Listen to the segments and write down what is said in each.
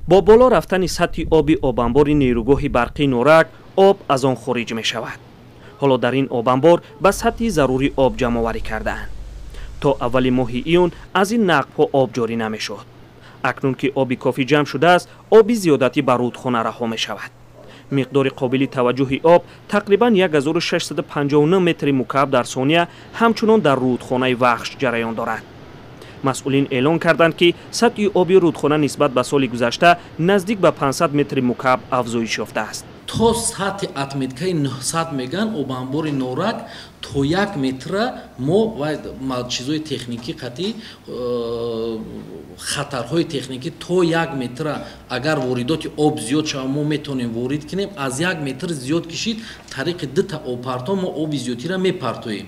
Бо боло рафтани сатҳи оби обанбори нерӯгоҳи барқии Норак, об аз он хориҷ мешавад. Ҳоло дар ин обанбор ба сатҳи зарурӣ об ҷамъоварӣ кардаанд. То аввали моҳи июн аз ин нақбҳо об ҷорӣ намешуд. Акнун ки оби кофӣ ҷамъ шудааст, оби зиёдатӣ ба рудхона раҳо мешавад. Миқдори қобили таваҷҷӯҳи об, тақрибан 1659 метри мукааб дар сония, ҳамчунон дар рудхонаи Вахш ҷараён дорад. Масъулин эълон карданд, ки сатҳи оби рудхона нисбат ба соли гузашта наздик ба 500 метри мукааб афзоиш ёфтааст. То сатҳи отметкаи 900 меган, обанбори Норак то 1 метра мо чизои техникӣ қатӣ, хатарҳои техникӣ, то 1 метра агар воридоти об зиёд шава, мо метавонем ворид кунем. Аз 1 метр зиёд кишид, тариқи дута обпарто мо оби зиёдтира мепартоем.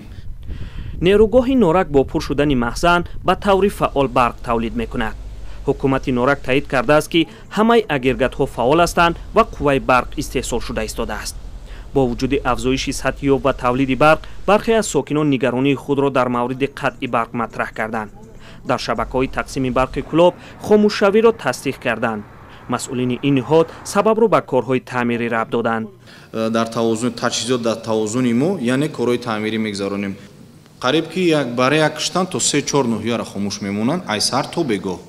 Нерӯгоҳи Норак бо пур шудани махзан ба таври фаъол барқ тавлид мекунад. Ҳукумати Норак таъид кардааст, ки ҳамаи агрегатҳо фаъол ҳастанд ва қувваи барқ истеҳсол шуда истодааст. Бо вуҷуди афзоиши сатҳи об ва тавлиди барқ, бархе аз сокинон нигаронии худро дар мавриди қатъи барқ матраҳ карданд. Дар шабакаҳои тақсими барқи Кӯлоб хомӯшшавиро тасдиқ карданд. Масъулини ин ниҳод сабабро ба корҳои таъмирӣ рабт доданд. Дар тавозун таҷҳизот, дар тавозуни мо, яъне корҳои таъмирӣ мегузаронем. Қариб ки як барои як киштан то се чор ноҳияро хомӯш мемонанд, ай саҳар то бегоҳ.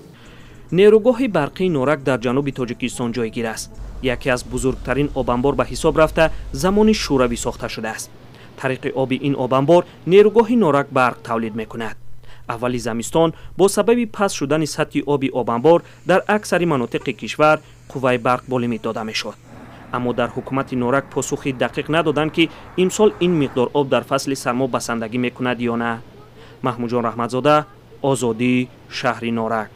Нерӯгоҳи барқии Норак дар ҷануби Тоҷикистон ҷойгир аст. Яке аз бузургтарин обанбор ба ҳисоб рафта, замони Шӯравӣ сохта шудааст. Тариқи оби ин обанбор нерӯгоҳи Норак барқ тавлид мекунад. Аввали замистон бо сабаби паст шудани сатҳи оби обанбор дар аксари манотиқи кишвар қувваи барқ бо лимит дода мешуд. Аммо дар ҳукумати Норак посухи дақиқ надоданд, ки имсол ин миқдор об дар фасли сармо басандагӣ мекунад ё на. Маҳмудҷон Раҳматзода, Озодӣ, шаҳри Норак.